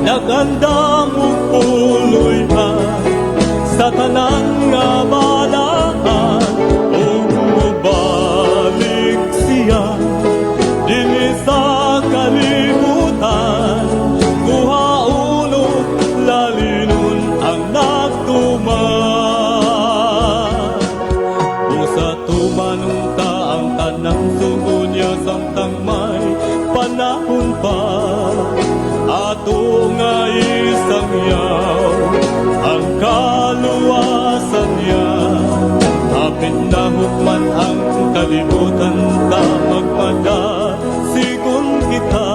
Nagandam og puloy-an sa tanan nga balaan ug mobalik siya dinhi sa kalibutan, kuhaon ug lalinon ang nagtuman. Busa tumanon ta ang tanang sugo niya samtang may panahon pa. Ato nga isangyaw ang kaluwasan niya. Hapit na hukman ang kalibutan ta, magmadasigon kita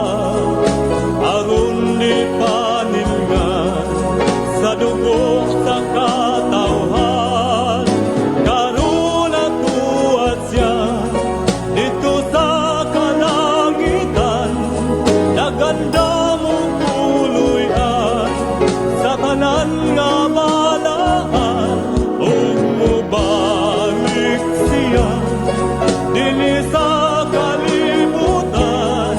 aron di panilngan sa dugo sa katawhan. Karon natuad siya didto sa kalangitan, nagandam og puloy-an sa tanan nga balaan ug mobalik siya dinhi sa kalibutan,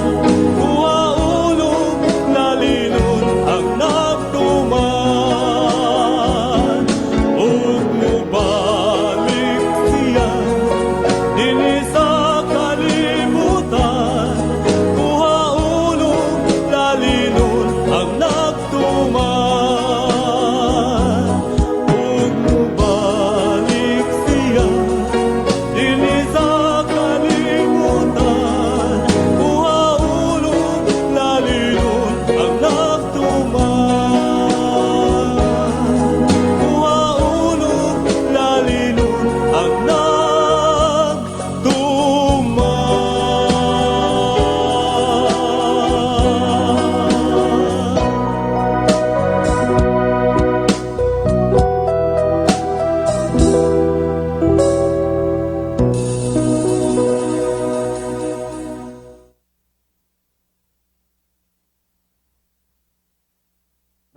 kuhaon ug lalinon ang nagtuman ug mobalik siya dinhi sa kalibutan, kuhaon ug lalinon ang nagtuman ug mobalik siya dinhi sa kalibutan, kuhaon ug lalinon ang nagtuman, kuhaon ug lalinon ang nagtuman.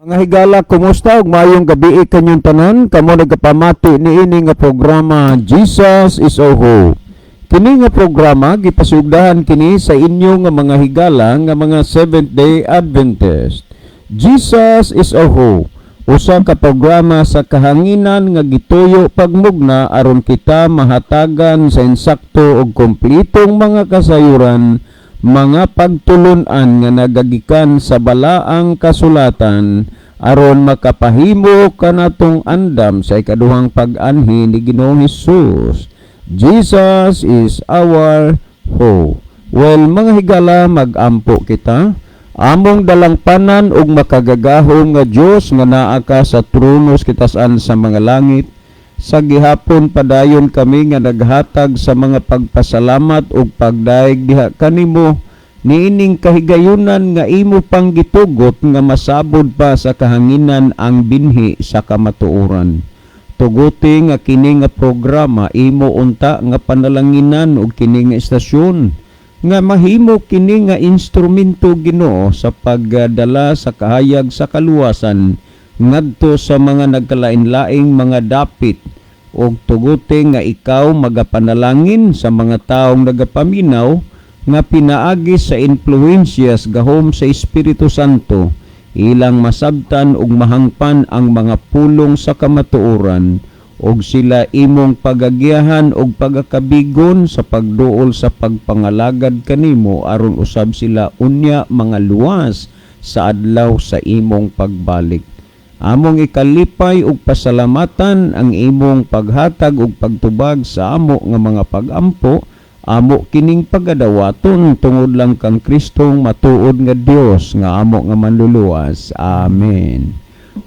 Mga higala, kumusta ug maayong gabi kanyong tanan? Kamo nagapamati niini nga programa, Jesus is our Hope. Kini nga programa gipasugdahan kini sa inyo nga mga higala nga mga Seventh Day Adventist. Jesus is our Hope. Usa ka programa sa kahanginan nga gituyo pagmugna aron kita mahatagan sa insakto ug kompletong mga kasayuran, mga pagtulun-an nga nagagikan sa balaang kasulatan aron makapahimo kanatong andam sa ikaduhang pag-anhi ni Ginoong Hesus. Jesus is our hope. Well, mga higala, mag-ampo kita. Among dalangpanan ug makagagahom nga Dios nga naa ka sa trono sa kitasan sa mga langit, sa gihapon padayon kami nga naghatag sa mga pagpasalamat ug pagdayeg diha kanimo niining kahigayunan nga imo pang gitugot nga masabod pa sa kahanginan ang binhi sa kamatuoran. Tuguti nga kini nga programa imo unta nga panalanginan ug kini nga istasyon nga mahimo kini nga instrumento, Ginoo, sa pagdala sa kahayag sa kaluwasan ngadto sa mga nagkalain-laing mga dapit, ug tuguti nga ikaw magapanalangin sa mga taong nagapaminaw nga pinaagi sa influensyas gahom sa Espiritu Santo ilang masabtan ug mahangpan ang mga pulong sa kamatuoran, ug sila imong pagagyahan ug pagakabigon sa pagduol sa pagpangalagad kanimo aron usab sila unya mga luwas sa adlaw sa imong pagbalik. Among ikalipay ug pasalamatan ang imong paghatag ug pagtubag sa amo nga mga pagampo. Amo kining pagadawaton tungod lang kang Kristong matuod nga Dios nga amo nga manluluwas. Amen.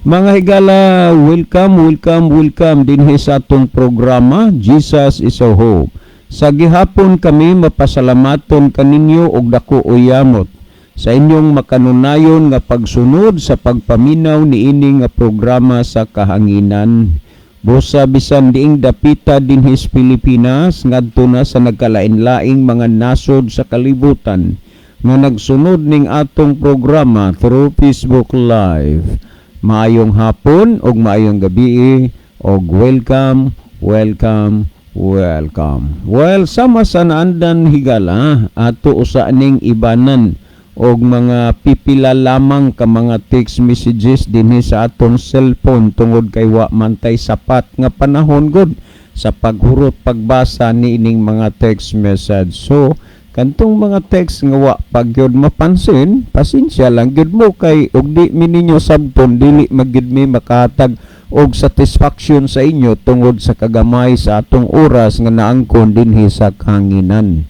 Mga higala, welcome, welcome, welcome dinhi sa atong programa, Jesus is our Hope. Sa gihapon kami mapasalamaton kaninyo og dako uyamot sa inyong makanunayon nga pagsunod sa pagpaminaw niini nga programa sa kahanginan. Busa bisan diing dapita dinhi sa Pilipinas ngadto na sa nagkalain-laing mga nasod sa kalibutan nga nagsunod ning atong programa through Facebook Live. Maayong hapon ug maayong gabi og welcome, welcome, welcome. Well, sama sa naandan, higala, ato usa ning ibanan. Og mga pipila lamang ka mga text messages dinhi sa atong cellphone tungod kay wa man tay sapat nga panahon gud sa paghurot, pagbasa niining mga text message. So kantong mga text nga wa pa gyud mapansin, pasensya lang gyud mo kay og di mi ninyo sabton, dili magyud mi makahatag og satisfaction sa inyo tungod sa kagamay sa atong oras nga naangkon dinhi sa kahanginan.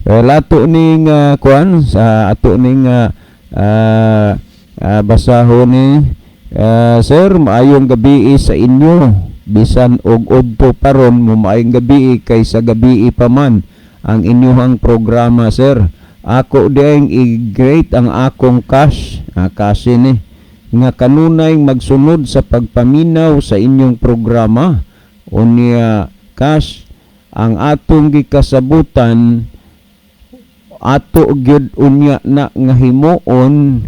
Well, ato ning kuan sa ato ning basahon ni "Sir, maayong gabi sa inyo. Bisan og udto paron mo, maayong gabi kay sa gabi pa man ang inyong programa, sir. Ako ding i-greet ang akong cash, cash ni nga kanunay magsunod sa pagpaminaw sa inyong programa. Unya cash, ang atong gikasabutan ato gyud unya na nga himuon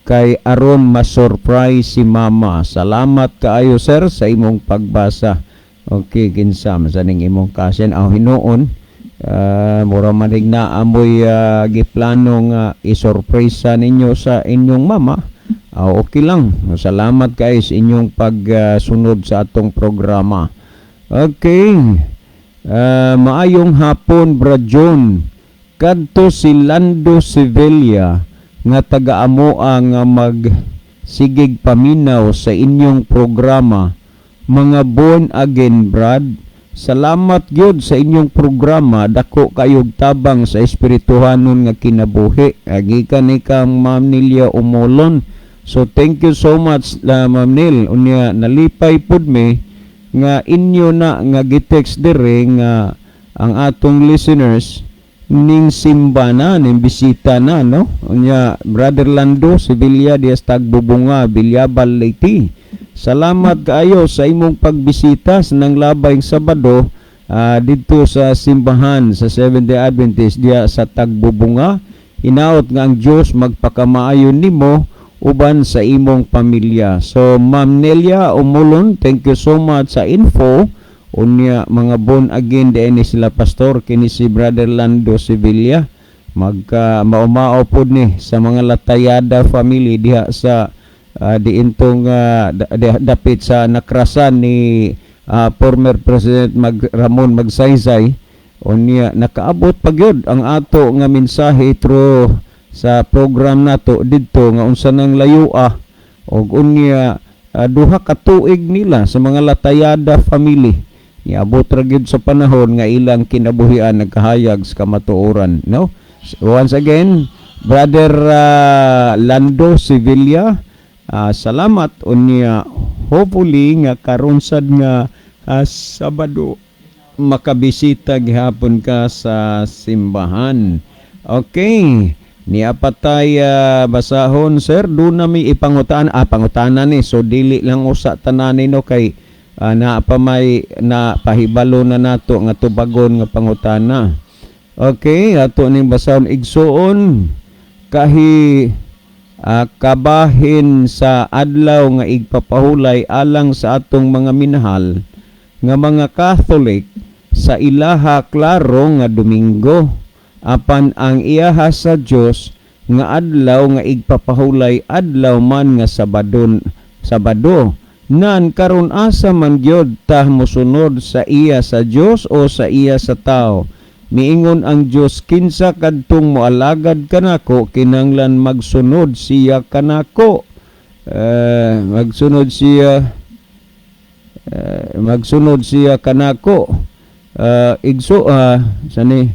kay aron ma-surprise si mama. Salamat kaayo, sir, sa imong pagbasa." Okay, kinsa man sa ning imong cousin? Aw, hinuon mura manig na amoy giplano nga isurpresa ninyo sa inyong mama. Ah, okay lang. Salamat kaayo sa inyong pagsunod sa atong programa. Okay. "Maayong hapon, Bra John. Kadto si Lando Sevilla nga taga-amoa nga mag sigig paminaw sa inyong programa. Mga born again, Brad. Salamat gyud sa inyong programa, dako kayog tabang sa espirituhanon nga kinabuhi." Gikan ni kang Ma'am Nelia Umolon. So thank you so much, Ma'am Neil. Unya nalipay pud mi nga inyo na nga gitext dire nga ang atong listeners ning simba na, ning bisita na, no? Unya Brother Lando Sevilla dias Tagbubunga, Bilyabal, Leyte. Salamat kaayo sa imong pagbisita sa nang labayng Sabado didto sa simbahan sa Seventh-day Adventist diya sa Tagbubunga. Hinaot nga ang Dios magpakamaayo nimo uban sa imong pamilya. So Ma'am Nelia Umulon, thank you so much sa info. Unya mga born again diay ni sila pastor, kini si Brother Lando Sevilla. Magka maumao pod ni sa mga Latayada family diha sa diintong dapit sa nakrasan ni former President Ramon Magsaysay. Unya nakaabot pa gyud ang ato nga mensahe through sa program nato didto nga unsa nang layoa og unya 2 ka tuig nila sa mga Latayada family, niabot ra gyud sa panahon nga ilang kinabuhian nagkahayag sa kamatuoran, no? So, once again, Brother Lando Sevilla, salamat. Unya hopefully nga karon sad nga Sabado makabisita gihapon ka sa simbahan. Okay. Niya patay basahon, sir, do na mi ipangutaan, pangutana ni, so dili lang usa tanan no kay naa pa may na pahibalo na nato nga tubagon nga pangutana. Okay, ato ning basahon. "Igsuon, kahi kabahin sa adlaw nga igpapahulay alang sa atong mga minahal nga mga Catholic, sa ilaha klaro nga Domingo, apan ang iyaha sa Dios nga adlaw nga igpapahulay adlaw man nga Sabado. Sabado nan karon, asa man gyud ta mosunod, sa iya sa Dios o sa iya sa tao? Miingon ang Dios, kinsa kadtong moalagad kanako, kinahanglan magsunod siya kanako. Magsunod siya kanako. Igso sani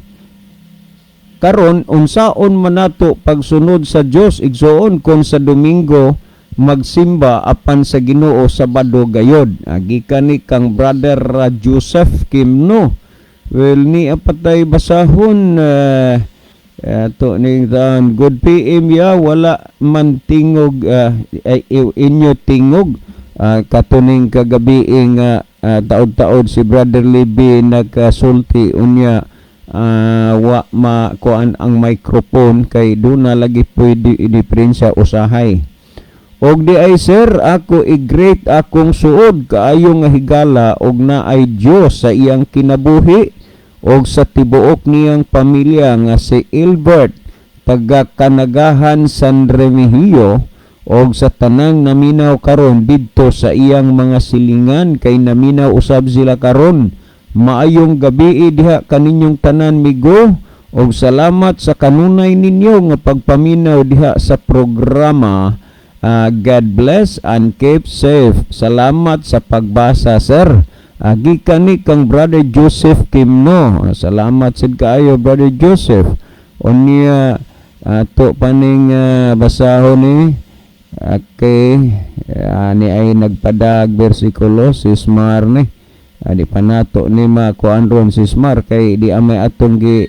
karon, unsaon man nato pagsunod sa Dios, igsoon, kung sa Domingo magsimba apan sa Ginoo Sabado gayod?" Gikan ni kang Brother Joseph Kimno. Well, ni apatay basahon ato ning taon. "Good PM ya, wala man tingog ay, inyo tingog katuning kagabi nga taod-taod si Brother Libby nagkasulti, unya wa makuan ang microphone kay duna lagi pwede diferensya usahay. Og di ay, sir, ako i-greet akong suod kaayo nga higala og naay Dios sa iyang kinabuhi og sa tibuok niyang pamilya nga si Ilbert. Taga Kanagahan, San Remigio, og sa tanang naminaw karon didto sa iyang mga silingan kay naminaw usab sila karon. Maayong gabi diha kaninyong tanan, migo, og salamat sa kanunay ninyo nga pagpaminaw diha sa programa. God bless and keep safe. Salamat sa pagbasa, sir. Gikan ni kang Brother Joseph Kimno. Salamat sad kaayo, Brother Joseph. Unya ato paning basahon ni. Okay, ani ay nagpadag bersikulo si Smar ni. Di pa nato ni makuan ron si Smar kay di amay atong gi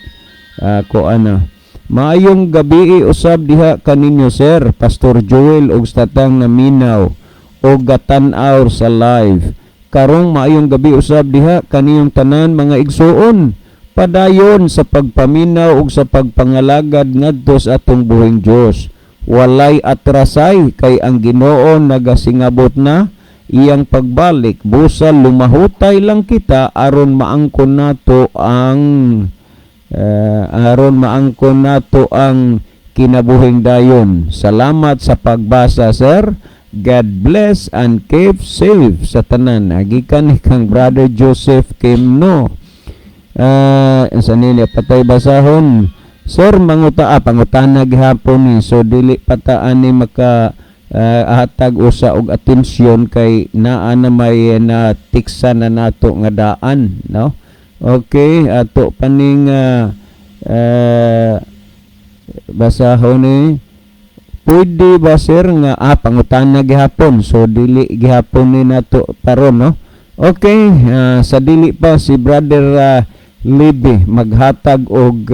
kuan na. Maayong gabi usab diha kaninyo, sir, Pastor Joel, ug sa tanang naminaw og gatan-aw sa live. Karong maayong gabi usab diha kaniyong tanan, mga igsuon. Padayon sa pagpaminaw ug sa pagpangalagad ngadto sa atong buhing Dios. Walay atrasay kay ang Ginoo nagasingabot na iyang pagbalik. Busa lumahutay lang kita aron maangkon nato ang kinabuhing dayon. Salamat sa pagbasa, sir. God bless and keep safe sa tanan. Gikan ni kang Brother Joseph Kimno. Sa nila patay basahon. Sir, manguta pangutana gihapon ni, so dili pataan ni maka hatag usa og atensyon kay naa na may na tiksa na nato nga daan, no? Okay, ato paning basahon ni. Pwede ba, sir, nga pangutana gihapon, so dili gihapon ni nato paron, no? Okay, sa dili pa si Brother Libby maghatag og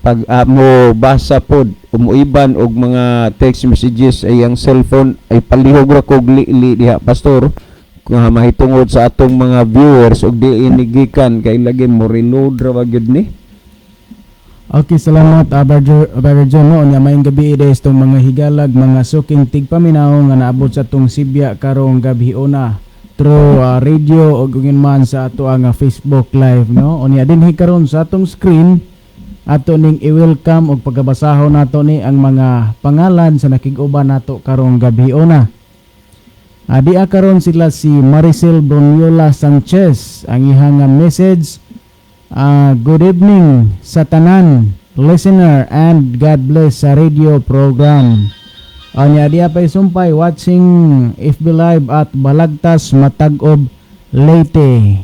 pag mo basa pod umuiban og mga text messages ay ang cellphone ay palihog ra kog li diha, Pastor, kung mahitungod sa atong mga viewers og di inigikan kay lagi mo reload ra ba gyud ni. Okay, salamat, Brother John, no. Nya maayong gabi ide itong mga higalag, mga suking tigpaminaw nga naabot sa atong sibya karong gabi una through radio o ug man sa ato ang Facebook Live, no. Unya dinhi karon sa atong screen, ato ning i-welcome og pagkabasahon nato ni ang mga pangalan sa nakig-uban nato karong gabi una. Adi karon sila si Maricel Bruniola Sanchez. Ang iyang nga message, "Good evening sa tanan listener and God bless sa radio program." Anya diya pa sumpay, watching FB Live at Balagtas, Matag-ob, Leyte.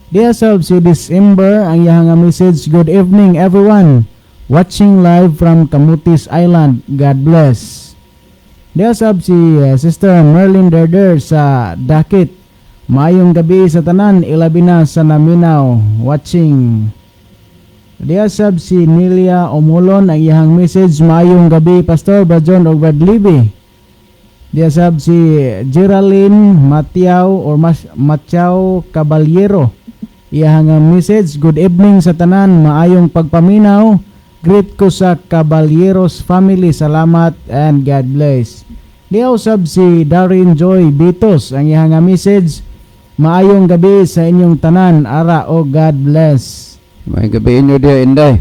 Diya sab si December, ang iyang nga message, "Good evening everyone. Watching live from Camotes Island. God bless." Diya sab si Sister Merlin Derder sa Dakit. "Maayong gabi sa tanan, ilabi na sa naminaw watching." Diya sab si Nelia Omolon, ang iyang message, "Maayong gabi, Pastor Bajon og Brad Libby." Diya sab si Geraldine Matiao or Mas Matiao Caballero. Iyang message, "Good evening sa tanan, maayong pagpaminaw. Greet ko sa Caballeros family. Salamat and God bless." Diya usab si Darren Joy Bitos, ang iyang message, "Maayong gabi sa inyong tanan, ara o God bless." May gabi inyo diha, Inday.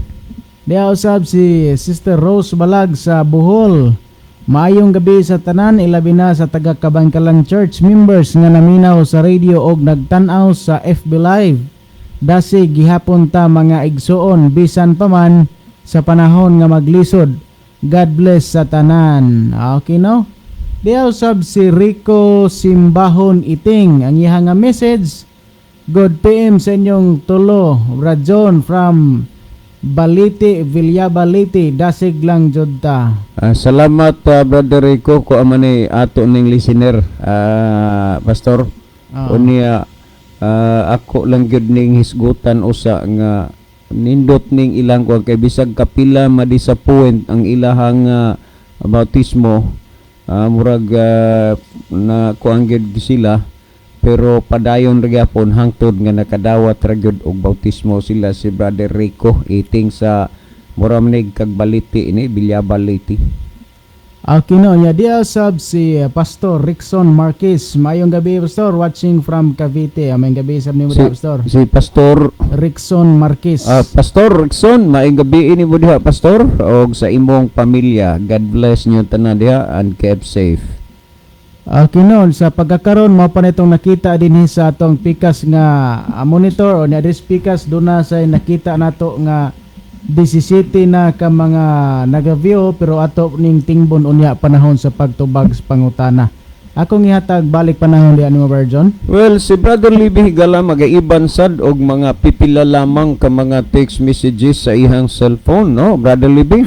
Diya usab si Sister Rose Balag sa Bohol. "Maayong gabi sa tanan, ilabi na sa taga Kabangkalan Church members nga naminaw sa radio og nagtan-aw sa FB Live. Dasig gihapon ta, mga igsuon, bisan pa man sa panahon nga maglisod. God bless sa tanan." Okay, no? Diya usab si Rico Simbahon Iting. Ang iyang nga message, "Good PM sa inyong tulo, Brad John from Baliti, Villaba, Leyte. Dasig lang jud ta." Salamat, Brother Rico, ko man ni ato ning listener, Pastor. Unya ako lang gyud ning hisgutan usa nga nindot ning ilang kuan kay bisag kapila ma-disappoint ang ilahang bautismo, murag na kuan gyud sila, pero padayon ra gyapon hangtod nga nakadawat ra gyud og bautismo sila, si Brother Rico Iting sa mura man kag Baliti ni, Villaba, Leyte. Okay, no, nya diya sab si Pastor Rickson Marquez. Maayong gabi, Pastor, watching from Cavite. Maayong gabi sab nimo diha, Pastor. Si Pastor Rickson Marquez. Pastor Rickson, maayong gabi nimo diha, Pastor, og sa imong pamilya. God bless niyo tanan diha and keep safe. Okay, no, sa pagkakaron mao pa nitong nakita dinhi sa atong pikas nga monitor o ni address pikas, duna sa nakita nato nga 17 na ka mga naga-view, pero ato ning tingbon unya panahon sa pagtubag sa pangutana. Akong ihatag balik panahon diha nimo, Brother John. Well, si Brother Libby Higala magaiban sad og mga pipila lamang ka mga text messages sa iyang cellphone, no, Brother Libby?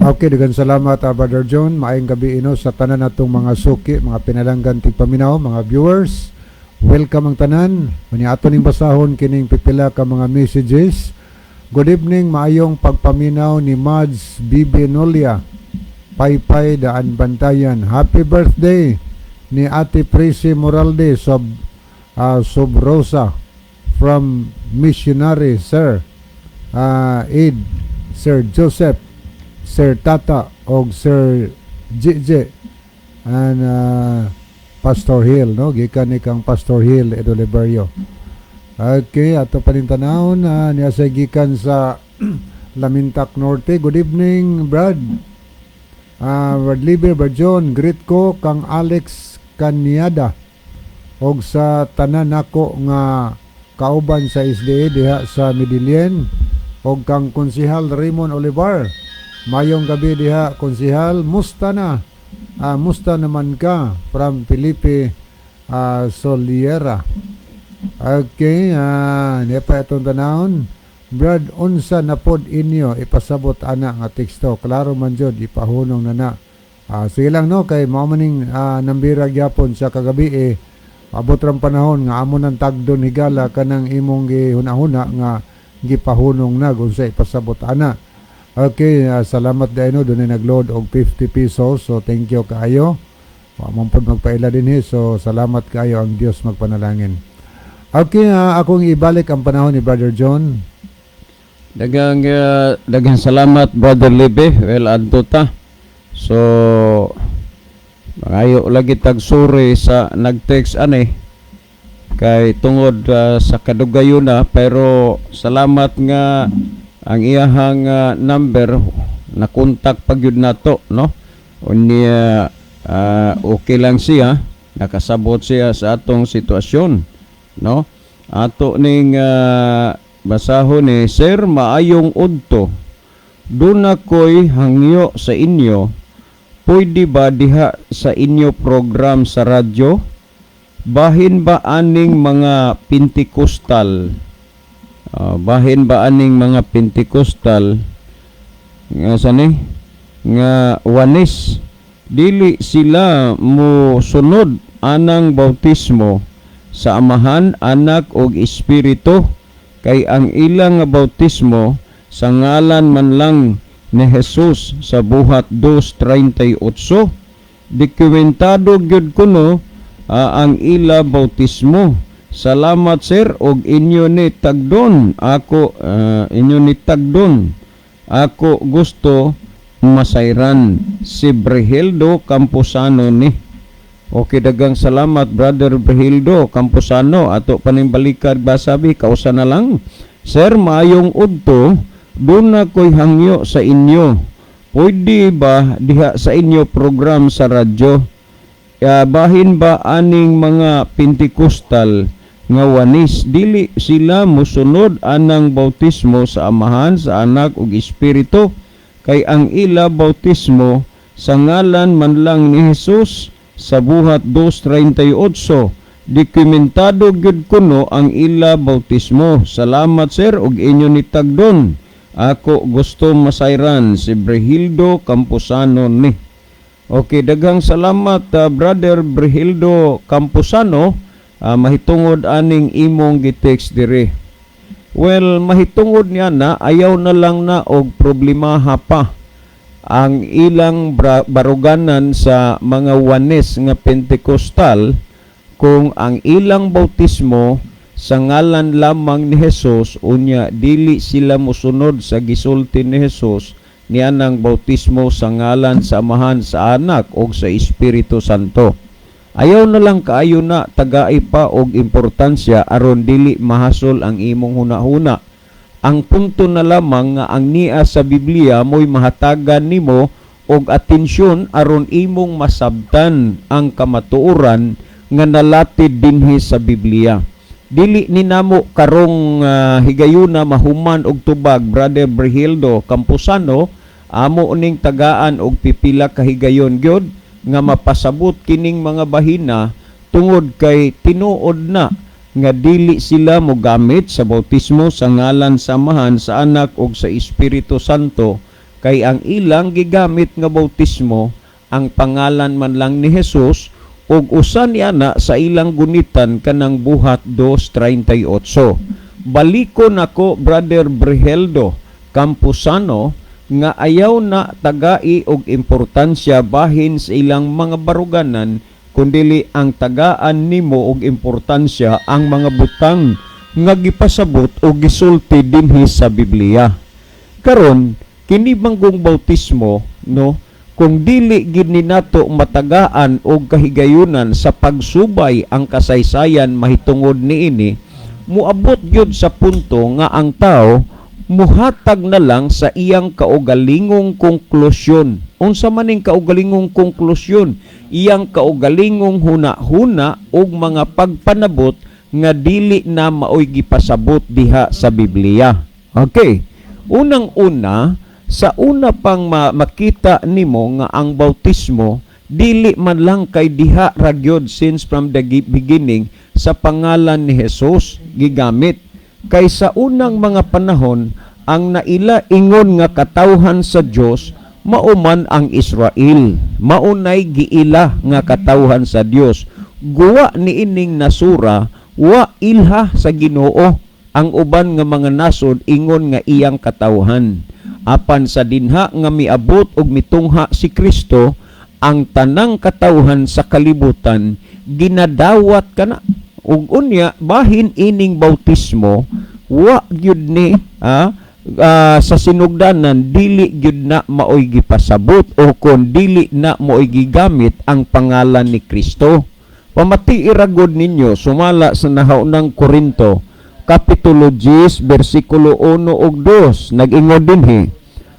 Okay, daghang salamat, Brother John. Maayong gabi ino sa tanan natong mga suki, mga pinalanggan tigpaminaw, mga viewers. Welcome ang tanan. Unya ato ning basahon kining pipila ka mga messages. Good evening, maayong pagpaminaw ni Mads Bibi Nolia. Paypay Daan Bantayan. Happy birthday ni Ate Prissy Moralde Sub Subrosa from Missionary Sir Ed, Sir Joseph, Sir Tata og Sir JJ and Pastor Hill, no, gikan ni kang Pastor Hill Edo Liberio. Okay, ato pa rin tanawon niya sa gikan sa Lamintak Norte. Good evening, Brad. Brad Liber, Brad John, greet ko kang Alex Kanyada og sa tanan nako nga kauban sa SDA diha sa Medellin og kang Konsihal Raymond Olivar. Mayong gabi diha, Konsihal, musta na? Musta naman ka from Felipe Soliera. Okay, niya pa itong tanawon. Brad, unsa na pod inyo ipasabot ana nga teksto? Klaro man jud, ipahunong na na. Sige lang, no, kay mao maning nambira gyapon sa kagabi eh. Abot rang panahon nga amo nang tagdon, Higala, kanang imong gihuna-huna nga gipahunong na kung sa ipasabot ana. Okay, salamat dahil no, doon ay nag-load og 50 pesos. So thank you kaayo. Wa man pod magpaila dinhi. So salamat kaayo, ang Dios magpanalangin. Okay, akong ibalik ang panahon ni Brother John. Daghang salamat, Brother Libe. Well, adto ta. So mangayo lagi tag sorry sa nag-text ani kay tungod sa kadugayon na, pero salamat nga ang iyahang number na contact pag yun nato, no, unya okay lang siya, nakasabot siya sa atong sitwasyon, no. Ato ning basahon ni Sir: "Maayong udto, duna ko'y hangyo sa inyo. Pwede ba diha sa inyo program sa radyo, bahin ba aning mga Pentecostal, bahin ba aning mga Pentecostal nga sani nga Oneness, dili sila mo sunod anang bautismo sa Amahan, Anak ug Espiritu, kay ang ilang nga bautismo sa ngalan man lang ni Jesus sa Buhat 2:38. Dokumentado gyud kuno ang ila bautismo. Salamat, sir, og inyo ni tagdon ako, inyo ni tagdon ako, gusto masayran. Si Brehildo Camposano ni." Okay, daghang salamat, Brother Brehildo Camposano. Ato paning balikad basabi, kausa na lang. "Sir, maayong udto, duna ko'y hangyo sa inyo. Pwede ba diha sa inyo program sa radyo? Bahin ba aning mga Pentecostal nga Oneness, dili sila mosunod anang bautismo sa Amahan, sa Anak ug Espiritu, kay ang ila bautismo sa ngalan man lang ni Jesus sa Buhat 2:38. Dokumentado gyud kuno ang ila bautismo. Salamat, sir, ug inyo ni tagdon ako, gusto masayran. Si Brehildo Camposano ni." Okay, daghang salamat, Brother Brehildo Camposano, mahitungod aning imong gitext dire. Well, mahitungod niya na ayaw na lang na og problemaha pa ang ilang baruganan sa mga Oneness nga Pentecostal kung ang ilang bautismo sa ngalan lamang ni Jesus, unya dili sila mosunod sa gisulti ni Jesus. nianang bautismo sa ngalan sa Amahan, sa Anak ug sa Espiritu Santo. Ayaw na lang kaayo na tagai pa og importansya aron dili mahasol ang imong hunahuna. Ang punto na lamang nga ang niya sa Biblia mo'y mahatagan nimo og atensyon aron imong masabtan ang kamatuoran nga nalatid dinhi sa Biblia. Dili ni namo karong higayuna mahuman og tubag, Brother Brihildo Camposano. Amo ning tagaan og pipila ka higayon gyud nga mapasabot kining mga bahina, tungod kay tinuod na nga dili sila mogamit sa bautismo sa ngalan sa Amahan, sa Anak ug sa Espiritu Santo, kay ang ilang gigamit nga bautismo ang pangalan man lang ni Jesus ug usa ni ana sa ilang gunitan kanang Buhat 2:38. Baliko nako, Brother Briheldo Camposano, nga ayaw na tagai og importansya bahin sa ilang mga baruganan, kundili ang tagaan nimo og importansya ang mga butang nga gipasabot o gisulti dinhi sa Biblia. Karon, kini manggong bautismo, no, kung dili gid ni nato matagaan og kahigayunan sa pagsubay ang kasaysayan mahitungod niini, muabot gyud sa punto nga ang tao muhatag na lang sa iyang kaugalingong konklusyon. Unsa man ning kaugalingong konklusyon? Iyang kaugalingong huna-huna ug mga pagpanabot nga dili na maoy gipasabot diha sa Biblia. Okay. Unang-una, sa una pang makita nimo nga ang bautismo dili man lang kay diha ra gyud since from the beginning sa pangalan ni Jesus gigamit. Kay sa unang mga panahon, ang naila ingon nga katawhan sa Dios mao man ang Israel. Maunay giila nga katawhan sa Dios. Guwa ni ining nasura, wa ilha sa Ginoo ang uban nga mga nasod ingon nga iyang katawhan. Apan sa dinha nga miabot og mitungha si Kristo, ang tanang katawhan sa kalibutan ginadawat kana. Ug unya, bahin ining bautismo, wa gyud ni sa sinugdanan dili gyud na maoy gipasabot o kon dili na maoy gigamit ang pangalan ni Kristo. Pamati ra gud ninyo sumala sa Nahaunang Korinto kapitulo 10 bersikulo 1 ug 2. Nag-ingon dinhi,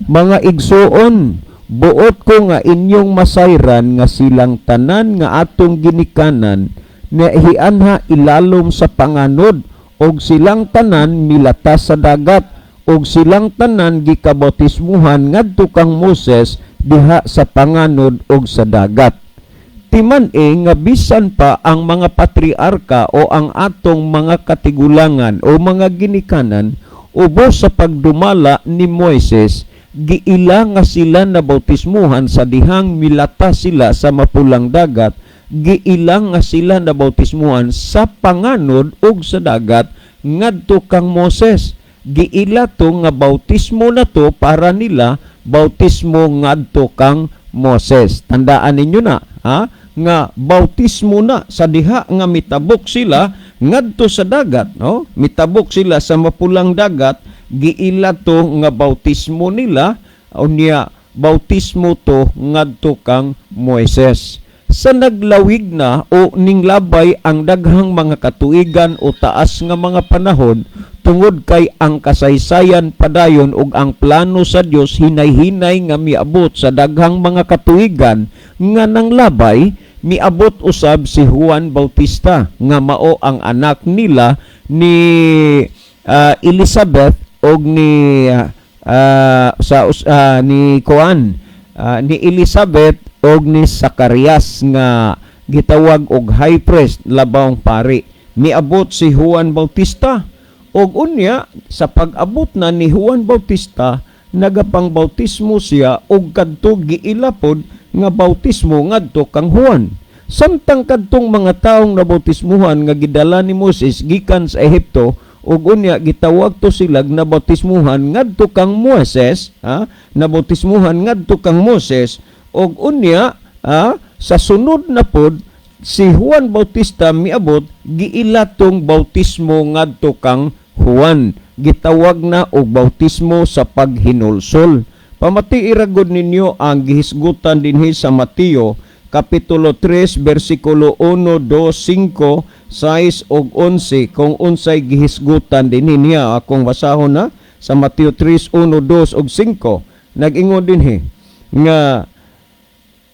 "Mga igsuon, buot ko nga inyong masayran nga silang tanan nga atong ginikanan nahianha ilalom sa panganod, og silang tanan milatas sa dagat, og silang tanan gikabautismuhan ngadto kang Moses diha sa panganod og sa dagat." Timan-i nga bisan pa ang mga patriarka o ang atong mga katigulangan o mga ginikanan, ubos sa pagdumala ni Moises, giila nga sila na bautismuhan sa dihang milata sila sa Mapulang Dagat, giila nga sila na bautismuhan sa panganod ug sa dagat ngadto kang Moses. Giila to nga bautismo na to para nila bautismo ngadto kang Moses. Tandaan ninyo na, ha, nga bautismo na sa diha nga mitabok sila ngadto sa dagat, no? Mitabok sila sa Mapulang Dagat, giila to nga bautismo nila, unya bautismo to ngadto kang Moises. Sa naglawig na o ninglabay ang daghang mga katuigan o taas nga mga panahon, tungod kay ang kasaysayan padayon ug ang plano sa Dios hinay-hinay nga miabot sa daghang mga katuigan nga nanglabay, miabot usab si Juan Bautista nga mao ang anak nila ni Elizabeth og ni sa ni Kuan, ni Elizabeth og ni Zacarias nga gitawag og high priest, labawng pari. Miabot si Juan Bautista og unya sa pag-abot na ni Juan Bautista, nagapangbautismo siya og kadto giila pod nga bautismo ngadto kang Juan. Samtang kadtong mga taong nabautismuhan nga gidala ni Moses gikan sa Ehipto ug unya gitawag to sila nabautismuhan ngadto kang Moises, ha, nabautismuhan ngadto kang Moses, ug unya sa sunod na pod si Juan Bautista miabot, giila tong bautismo ngadto kang Juan, gitawag na og bautismo sa paghinulsol. Pamati ra gud ninyo ang gihisgutan dinhi sa Mateo Kapitulo 3 bersikulo 1, 2, 5, 6 ug 11 kung unsay gihisgutan dinhi niya. Akong basahon na sa Mateo 3, 1, 2 ug 5. Nag-ingon dinhi nga,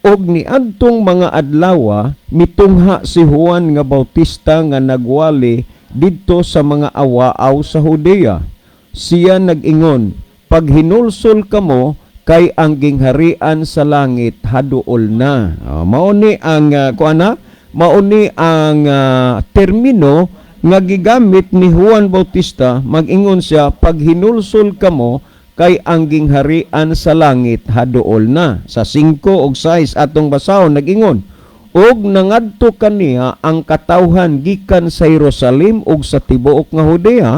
"Og niadtong mga adlawa, mitungha si Juan nga Bautista nga nagwali didto sa mga awaaw sa Judea. Siya nag-ingon, 'Paghinulsol kamo kay ang gingharian sa langit haduol na.'" Oh, mao ni ang kuan na, mao ni ang termino nga gigamit ni Juan Bautista. Mag-ingon siya, "Paghinulsol kamo kay ang gingharian sa langit haduol na." Sa 5 ug 6 atong basahon, nag-ingon, "Og nangadto kaniya ang katawhan gikan sa Jerusalem ug sa tibuok nga Judea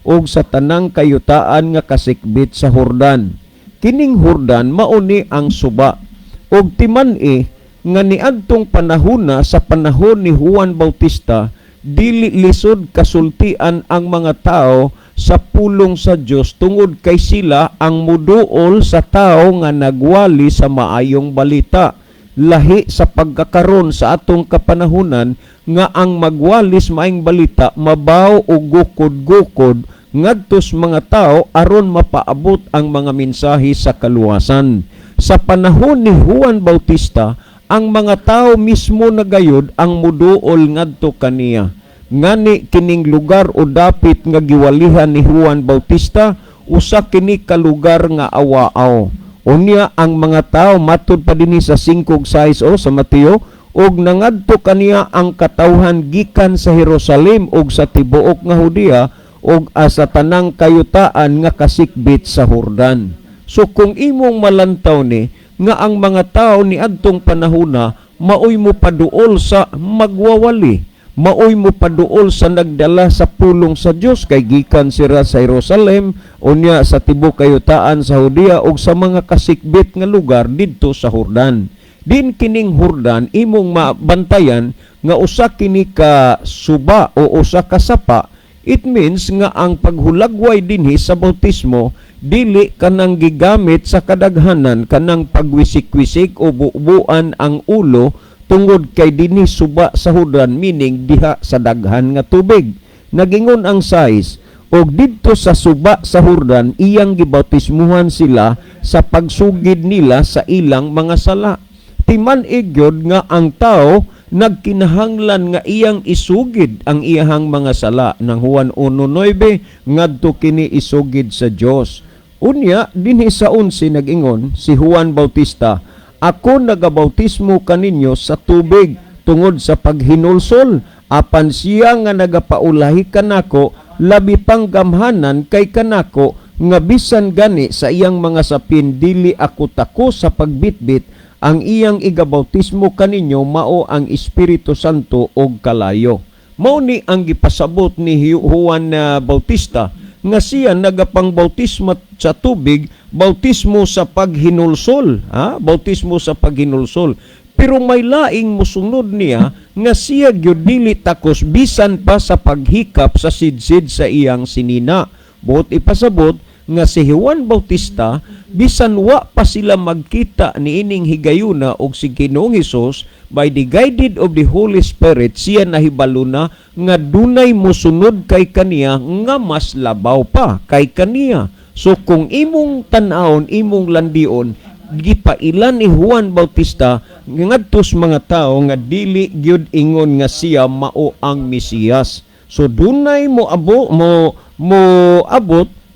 ug sa tanang kayutaan nga kasikbit sa Hordan." Kining Hordan mao ni ang suba. Og timan-i nga niadtong panahona, sa panahon ni Juan Bautista, dili lisod kasultian ang mga tao sa pulong sa Dios tungod kay sila ang muduol sa tao nga nagwali sa maayong balita. Lahi sa pagkakaron sa atong kapanahunan nga ang magwalis maayong balita mabaw o gukod-gukod ngadtos mga tao aron mapaabot ang mga mensahe sa kaluwasan. Sa panahon ni Juan Bautista, ang mga tao mismo na gayud ang muduol ngadto kaniya. Ngani kining lugar o dapit nga giwalihan ni Juan Bautista, usa kini ka lugar nga awaaw. Unya ang mga tao, matud pa dinhi sa 5 ug 6 o sa Mateo, "Og nangadto kaniya ang katawhan gikan sa Jerusalem ug sa tibuok nga Judea ug sa tanang kayutaan nga kasikbit sa Hordan." So kung imong malantaw ni nga ang mga tao ni adtong panahona maoy mo paduol sa magwawali, maoy mo paduol sa nagdala sa pulong sa Dios kay gikan sila sa Jerusalem, unya sa tibuok kayutaan sa Judea ug sa mga kasikbit nga lugar didto sa Hordan. Din kining Hordan, imong mabantayan nga usa kini ka suba o usa ka sapa. It means nga ang paghulagway dinhi sa bautismo dili kanang gigamit sa kadaghanan, kanang pagwisik-wisik o bubuan ang ulo, tungod kay dinhi suba sa Hordan, meaning diha sa daghan nga tubig. Nagingon ang 6, "Og didto sa suba sa Hordan iyang gibautismuhan sila sa pagsugid nila sa ilang mga sala." Timan-i gyud nga ang tao nagkinahanglan nga iyang isugid ang iyahang mga sala ng Juan 1:9 ngadto kini isugid sa Dios. Unya dinhi sa 11 nag-ingon si Juan Bautista, "Ako nagabautismo kaninyo sa tubig tungod sa paghinulsol, apan siya nga nagapaulahi kanako labi pang gamhanan kay kanako, nga bisan gani sa iyang mga sapin dili ako tako sa pagbitbit. Ang iyang igabautismo kaninyo mao ang Espiritu Santo og kalayo." Mao ni ang gipasabot ni Juan Bautista nga siya nagapangbautismo sa tubig, bautismo sa paghinulsol, ha? Bautismo sa paghinulsol. Pero may laing musunod niya nga siya gyud dili takos bisan pa sa paghikap sa sidsid sa iyang sinina. Buot ipasabot nga si Juan Bautista, bisan wa pa sila magkita niining higayuna og si Ginoong Hesus, by the guided of the Holy Spirit siya nahibalo na nga dunay mosunod kay kaniya nga mas labaw pa kay kaniya. So kung imong tan-awon, imong landion, gipailan ni Juan Bautista ngadto sa mga tao nga dili gyud ingon nga siya mao ang Mesiyas. So dunay mo abot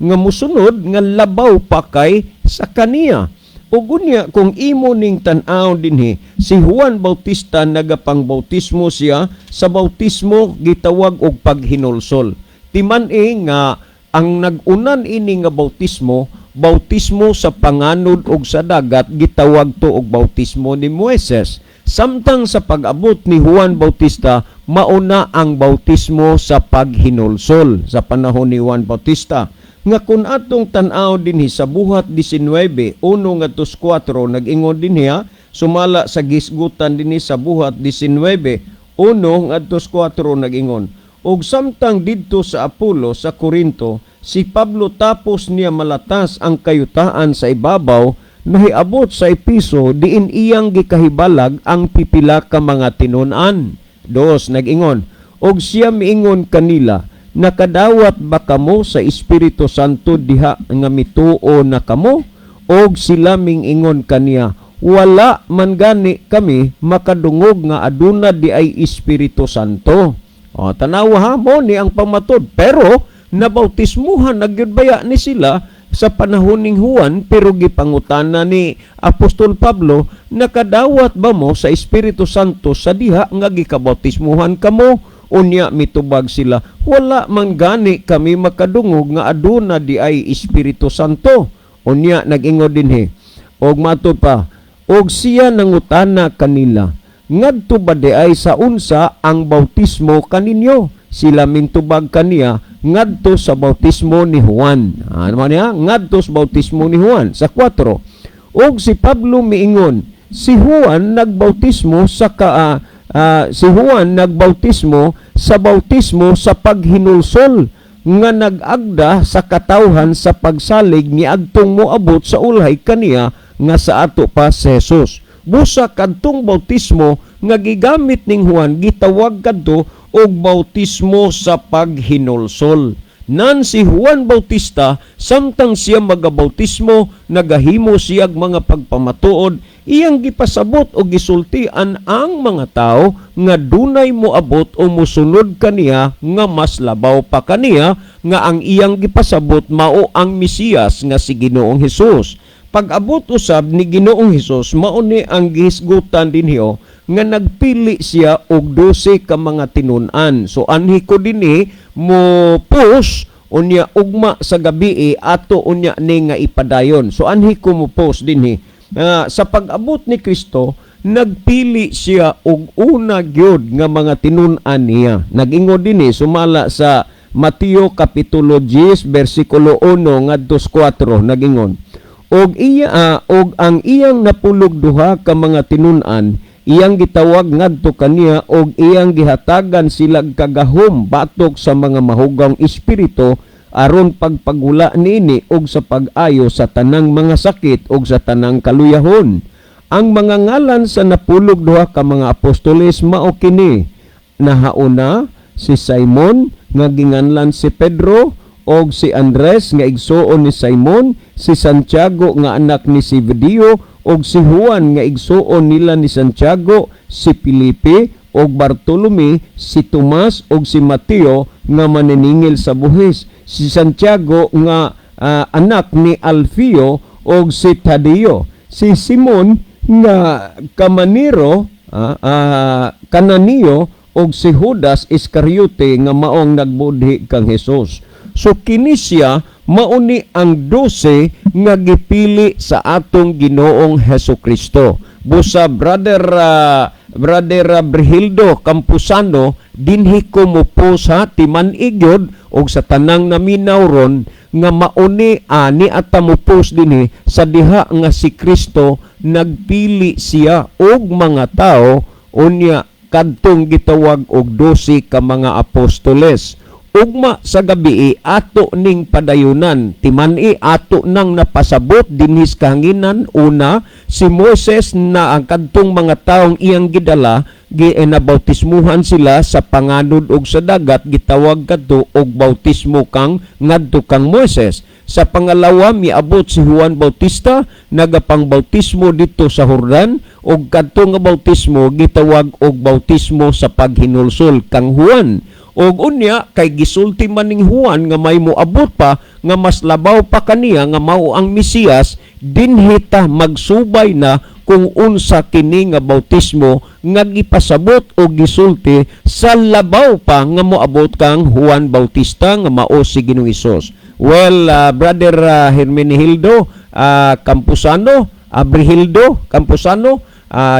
nga musunod nga labaw pa kay sa kaniya. Ug unya kung imo ning tan-aw dinhi, si Juan Bautista nagapangbautismo siya sa bautismo gitawag og paghinulsol. Timan-i nga ang nag-unan ini nga bautismo, bautismo sa panganod og sa dagat, gitawag to og bautismo ni Moises. Samtang sa pag-abot ni Juan Bautista, mauna ang bautismo sa paghinulsol sa panahon ni Juan Bautista. Nga kung atong tan-aw dinhi sa Buhat 19, 1 ngadto 4, nag-ingon dinhi sumala sa gisgutan dinhi sa Buhat 19, 1 ngadto 4, nag-ingon, "Og samtang didto sa Apolo sa Corinto, si Pablo tapos niya malatas ang kayutaan sa ibabaw, nahiabot sa Episo diin iyang gikahibalag ang pipila ka mga tinun-an. 2, nag-ingon, og siya miingon kanila, "Nakadawat ba kamo sa Espiritu Santo diha nga mituo na kamo?" Og sila mingingon kaniya, "Wala man gani kami makadungog nga aduna di ay Espiritu Santo." O, tanawa ha, mo ni ang pamatod. Pero nabautismuhan na gyud baya ni sila sa panahon ning Juan, pero gipangutana ni Apostol Pablo, "Nakadawat ba mo sa Espiritu Santo sa diha nga gikabautismuhan kamo?" Unya mitubag sila, "Wala man gani kami makadungog nga aduna di ay Espiritu Santo." Unya nag-ingon dinhi og mato pa, og siya nangutana kanila, "Ngadto ba di ay sa unsa ang bautismo kaninyo?" Sila mintubag kaniya, "Ngadto sa bautismo ni Juan." Ano man niya? Ngadto sa bautismo ni Juan. Sa 4, og si Pablo miingon, Si Juan nagbautismo sa bautismo sa paghinulsol nga nag-agda sa katawhan sa pagsalig ni adtong moabot sa ulhay kaniya nga sa ato pa si Jesus." Busa kadtong bautismo nga gigamit ning Juan gitawag kadto og bautismo sa paghinulsol. Nan si Juan Bautista, samtang siya magabautismo, nagahimo siyag mga pagpamatuod, iyang gipasabot o gisultian ang mga tao nga dunay moabot o mosunod kaniya nga mas labaw pa kaniya, nga ang iyang gipasabot mao ang Mesiyas nga si Ginoong Hesus. Pag-abot usab ni Ginoong Hesus, mao ni ang gihisgutan dinhiyo nga nagpili siya og 12 ka mga tinun-an. So anhi ko dinhi mo post, unya ugma sa gabi ato unya ni nga ipadayon. So anhi ko mo post dinhi. Sa pag-abot ni Kristo, nagpili siya og una gyud nga mga tinun-an niya. Nag-ingon dinhi sumala sa Mateo kapitulo 10 bersikulo 1 ngadto sa 4, nagingon, og iya og ang iyang napulog duha ka mga tinun-an iyang gitawag ngadto kaniya og iyang gihatagan sila kagahom batok sa mga mahugong espiritu aron pagpagula niini og sa pag-ayo sa tanang mga sakit og sa tanang kaluyahon. Ang mga ngalan sa napulog duha ka mga apostoles mao kini: nahauna si Simon nga ginganlan si Pedro, og si Andres nga igsuon ni Simon, si Santiago nga anak ni Zebedeo, og si Juan nga igsuon nila ni Santiago, si Felipe og Bartolome, si Tomas og si Mateo nga maniningil sa buhis, si Santiago nga anak ni Alfeo og si Tadeo, si Simon nga Kamaniro, Kananiyo, og si Judas Iscariote nga maong nagbudhi kang Hesus. So kini siya mauni ang 12 nga gipili sa atong Ginoong Hesus Kristo. Busa brother Brihildo Campusano, dinhi ko mo po sa timan-ig gyud og sa tanang naminaw ron nga mauni ani at mo post dinhi sa diha nga si Kristo nagpili siya og mga tao, unya kadtong gitawag og 12 ka mga apostoles. Ugma sa gabi ato ning padayunan. Timan-i ato nang napasabot dinhis kahanginan. Una, si Moises na ang kadtong mga taong iyang gidala gi nabautismuhan sila sa panganod og sa dagat, gitawag kadto og bautismo kang ngadto kang Moises. Sa pangalawa, miabot si Juan Bautista, nagapangbautismo dito sa Jordan, og kadto nga bautismo gitawag og bautismo sa paghinulsol kang Juan. Og unya kay gisulti man ning Juan nga may moabot pa nga mas labaw pa kaniya nga mao ang Mesiyas, dinhi ta magsubay na kung unsa kini nga bautismo nga gipasabot o gisulti sa labaw pa nga moabot kang Juan Bautista nga mao si Ginoong Hesus. Well, brother Hermenegildo Campusano, Abrihildo Campusano,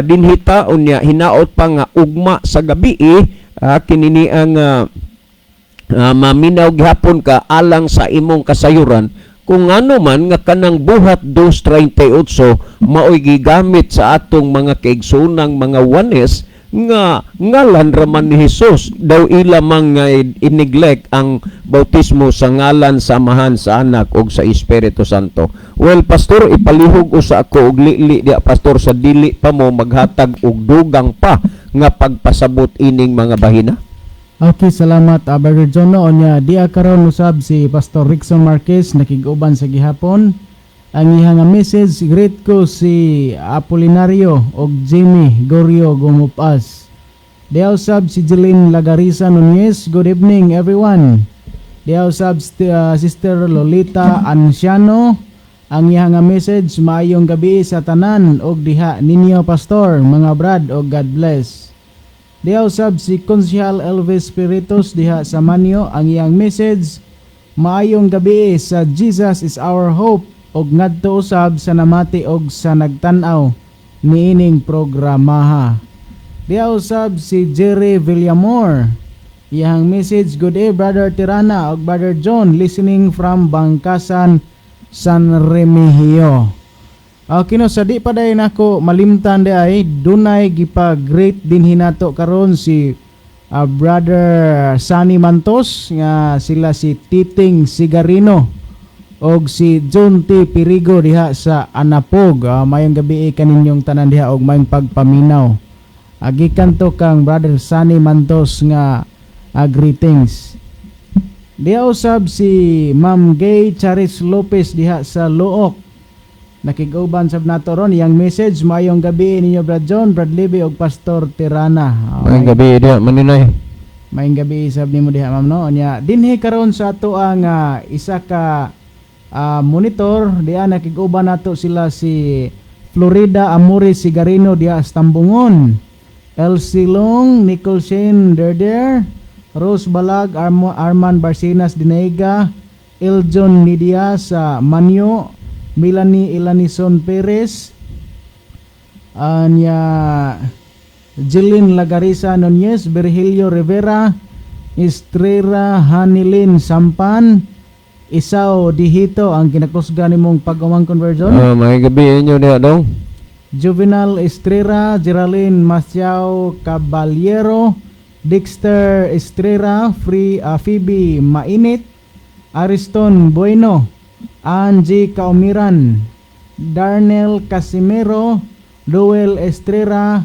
dinhita unya hinaot pa nga ugma sa gabi kinini ang maminaw gihapon ka alang sa imong kasayuran kung ano man nga kanang Buhat 2.38 maoy gigamit sa atong mga kaigsoonang mga Ones. Nga ngalan raman ni Hesus daw ila mang nga i-neglect ang bautismo sa ngalan sa Amahan, sa Anak ug sa Espiritu Santo. Well, pastor, ipalihog usa ako og lili diya, pastor, sa dili pa mo maghatag og dugang pa nga pagpasabot ining mga bahina. Okay, salamat, Brother John. No, unya diha karon usab si Pastor Rickson Marquez nakig-uban sa gihapon. Ang iha nga message, greet ko si Apolinario og Jimmy Gorio Gumupas. Diha usab si Jeline Lagarisa Nunez, good evening everyone. Diha usab Sister Lolita Anciano, ang iha nga message, maayong gabi sa tanan og diha ninyo pastor, mga brad, og God bless. Diha usab si Konsehal Elvis Spiritus diha sa Manyo, ang iyang message, maayong gabi sa Jesus is Our Hope og ngadto usab sa namati og sa nagtan-aw niining programaha. Diha usab si Jerry Villamor. Iyang message, good day Brother Tirana og Brother John, listening from Bangkasan, San Remigio. Okay no, sa di pa dayon nako malimtan di ay dunay gipa-greet din hinato karon si Brother Sunny Mantos nga sila si Titing Sigarino og si John T. Pirigo diha sa Anapog. Mayong gabi kaninyong tanan diha og mayong pagpaminaw. Agikan to kang Brother Sunny Mantos nga greetings. Diha usab si Ma'am Gay Charis Lopez diha sa Looc. Nakig-uban sab nato ron, iyang message, maayong gabi ninyo Brad John, Brad Libby og Pastor Tirana. Maayong gabi diha, Maninay. Maayong gabi sab nimo diha, ma'am, no. Nya dinhi karon sa ato ang isa ka monitor diha, nakig-uban nato sila si Florida Amore Sigarino diha sa Tambungon. Elsie Long, Nicole Shane Derder, Rose Balag, Arman Barcinas Dinaiga, Eljon Nidia sa Manyo, Melanie Ilanison Perez, anya Jeline Lagarisa Nunez, Virgilio Rivera, Estrera Hanilin Sampan, Isaw Dihito, ang kinakusga nimong pag-umang conversion. Maayong gabi inyo diha dong. Juvenal Estrera, Geraldine Masiao Caballero, Dexter Estrera, Free Phoebe Mainit, Ariston Bueno, Angie Kaumiran, Darnell Casimiro, Luel Estrera,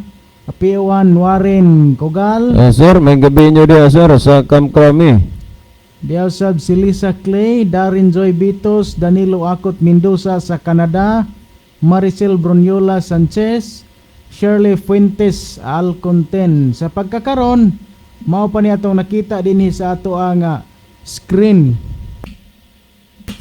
P1 Warren Kogal, Sir, maayong gabi inyo diha, sir, sa Kamkrami. Diha usab si Lisa Clay, Darren Joy Bitos, Danilo Akot Mendoza sa Canada, Maricel Brunyola Sanchez, Shirley Fuentes Alconten. Sa pagkakaron, mao pa ni atong nakita dinhi sa ato ang screen.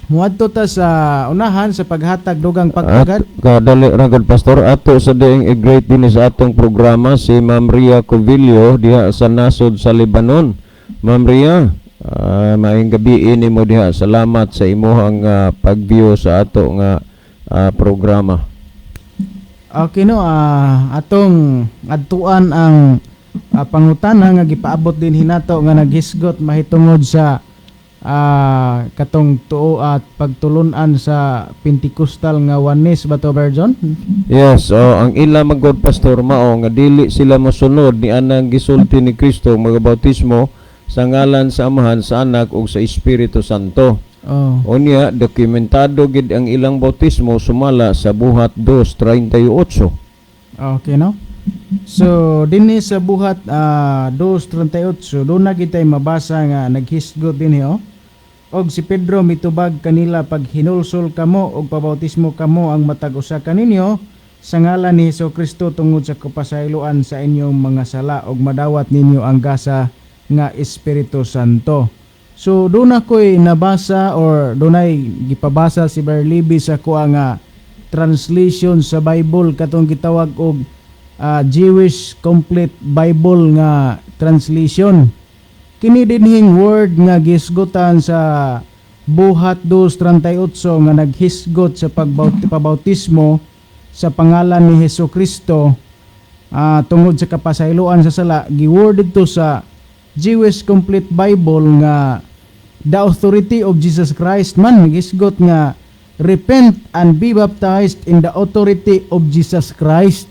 Muadto ta sa unahan sa paghatag dugang pagpagad. At kadali ra gud, pastor, ato sa diing i-greet din sa atong programa si Ma'am Ria Covillo diha sa nasod sa Lebanon. Ma'am Ria, maayong gabi nimo diha. Salamat sa imuhang pag-view sa ato nga programa. Okay no, atong adtuan ang pangutana nga gipaabot din hinato nga naghisgot mahitungod sa katong tuo at pagtulunan sa Pentecostal nga Oneness ba to, Virgin? Yes, oh, ang ila magod, pastor, mao nga dili sila mosunod ni anang gisulti ni Kristo mga bautismo sa ngalan sa Amahan, sa Anak ug sa Espiritu Santo. Unya dokumentado gid ang ilang bautismo sumala sa Buhat 2:38. Okay no. So dinhi sa Buhat 2:38 doon na kitay mabasa nga naghisgot dinhi oh. Og si Pedro mitubag kanila, "Paghinulsol kamo og pabautismo kamo ang matag usa kaninyo sa ngalan ni Hesus Kristo tungod sa kapasayloan sa inyong mga sala og madawat ninyo ang gasa nga Espiritu Santo." So doon ako'y nabasa or dunay gipabasa si Berlibi sa kuha nga translation sa Bible katong gitawag og Jewish Complete Bible nga translation. Kini dinhing word nga gisgutan sa Buhat 2:38 nga naghisgot sa pagbautismo sa pangalan ni Hesus Kristo tungod sa kapasayloan sa sala, giword dito sa Jewish Complete Bible nga the authority of Jesus Christ man, gisgot nga repent and be baptized in the authority of Jesus Christ.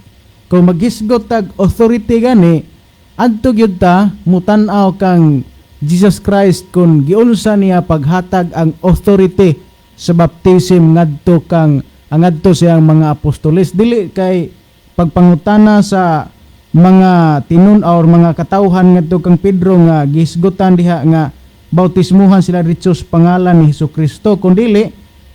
Kung maghisgot tag authority gani, adto gyud ta mutan-aw kang Jesus Christ kung giunsa niya paghatag ang authority sa baptism ngadto kang ang ngadto siyang mga apostoles. Dili kay pagpangutana sa mga tinun or mga katawhan ngadto kang Pedro nga gihisgutan diha nga bautismuhan sila diretso sa pangalan ni Hesukristo, kundi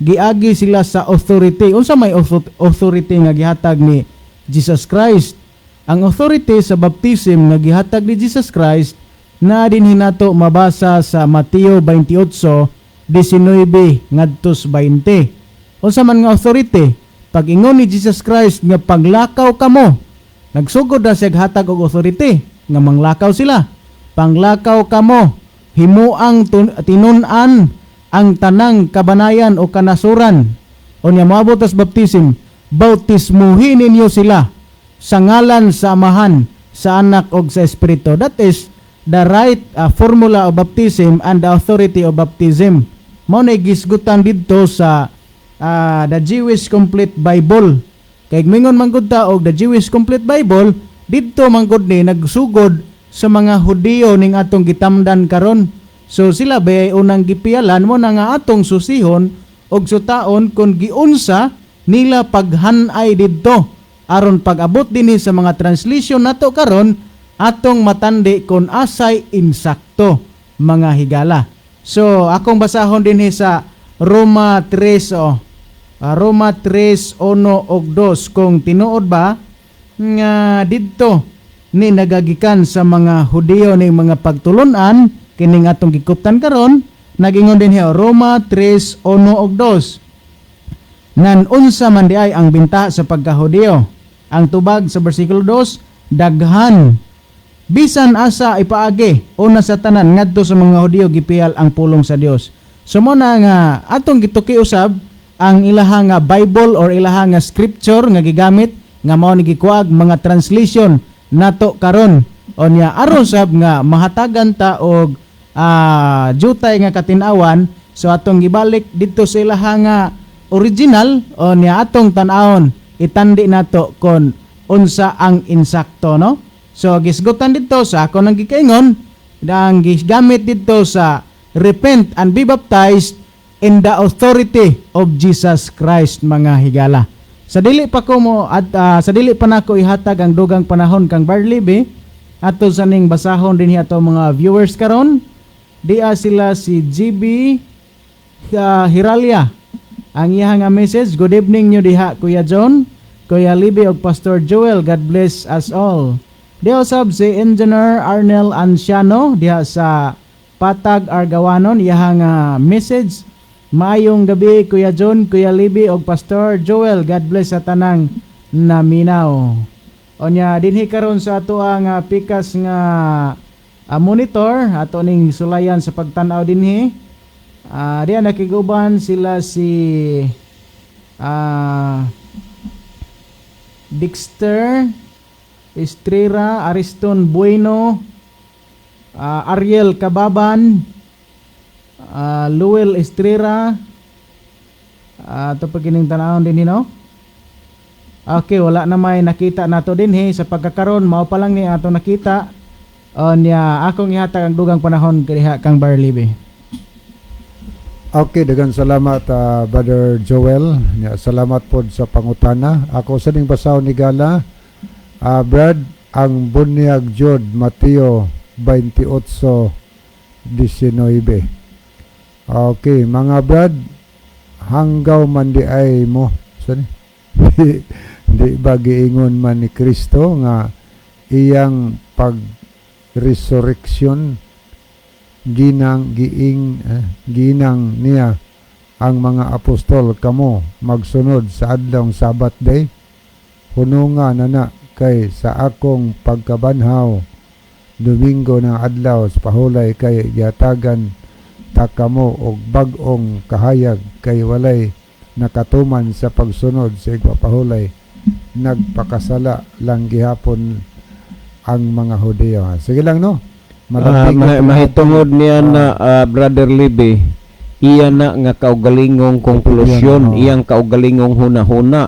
giagi sila sa authority. Unsa may authority nga gihatag ni Jesus Christ? Ang authority sa baptism nga gihatag ni Jesus Christ na dinhi nato mabasa sa Mateo 28:19 ngadto sa 20. Unsa man nga authority? Pag ingon ni Jesus Christ nga paglakaw kamo, nagsugod na siya hatag og authority nga manglakaw sila. "Panglakaw kamo, himuang tinun-an ang tanang kabanayan o kanasuran." Unya moabot tas baptism, "Bautismuhin ninyo sila sa ngalan sa Amahan, sa Anak ug sa Espiritu." That is the right formula of baptism and the authority of baptism. Mao na gisgutan didto sa The Jewish Complete Bible. Kay mingon man gud ta og The Jewish Complete Bible, didto man gud ni nagsugod sa mga Hudiyo ning atong gitamdan karon. So sila ba ay unang gipialan mo na nga atong susihon og sutaon kung giunsa nila paghanay didto aron pag-abot dinhi sa mga translation nato karon, atong matandi kung asay insakto, mga higala. So akong basahon dinhi sa Roma 3 oh. Roma 3:1 ug 2 kung tinuod ba nga didto ni nagagikan sa mga Hudiyo ning mga pagtulunan kining atong gikuptan karon. Nagingon dinhi, Roma 3:1 ug 2: "Ngan unsa man diay ang binta sa pagkahudiyo?" Ang tubag sa bersikulo 2, "Daghan." Bisan asa ipaagi, una sa tanan ngadto sa mga Hudiyo gipiyal ang pulong sa Dios. So mo na nga atong gituki usab ang ilaha nga Bible or ilaha nga scripture nga gigamit nga mao ni gikuag mga translation nato karon. Onya aron sab nga mahatagan ta og jutay nga katin-awan, so atong gibalik didto sa ilaha nga original. Onya atong tan-awon, itandi nato kon unsa ang insakto, no? So gisgutan didto sa ako nang gikaingon, ang gigamit didto sa "repent and be baptized in the authority of Jesus Christ", mga higala. Sa dili pa ko mo at sa dili pa nako ihatag ang dugang panahon kang Barley, ato sa ning basahon dinhi ato mga viewers karon. Dia sila si GB Hiralia. Ang iya nga message, "Good evening nyo diha, Kuya John, Kuya Libby ug Pastor Joel. God bless us all." Diha usab si Engineer Arnel Anciano diha sa Patag Argawanon, iya nga message, "Maayong gabi, Kuya John, Kuya Libby ug Pastor Joel. God bless sa tanang naminaw." Onya dinhi karon sa ato ang pikas nga monitor, ato ning sulayan sa pagtan-aw dinhi. Diya nakiguban sila si Dexter Estrera, Ariston Bueno, Ariel Kababan, Luel Estrera, ito pa kining tanawon din, no? Okay, wala na may nakita nato dinhi sa pagkakaron. Mao pa lang ni ato nakita. Onya akong ihatag ang dugang panahon kaniha kang Barlibe. Okay, daghang salamat, Brother Joel. Ya, salamat pod sa pangutana. Ako sa ning basahon ni Gala. Brad, ang bunyag jud Mateo 28:19. Okay, mga brad, hanggaw man di ay mo. Sorry. Di ba giingon man ni Kristo nga iyang pag resurrection ginang giing ginang niya ang mga apostol, "Kamo magsunod sa adlong Sabbath day, hununga na na kay sa akong pagkabanhaw Domingo ng adlaw sa pahulay, kay gihatagan ta kamo og bag-ong kahayag, kay walay nakatuman sa pagsunod sa igpapahulay, nagpakasala lang gihapon ang mga Hudiyo." Sige lang, no? Malapit Mahitungod niya na, Brother Libby, iya na nga kaugalingong konklusyon, Oo. Iyang kaugalingong hunahuna.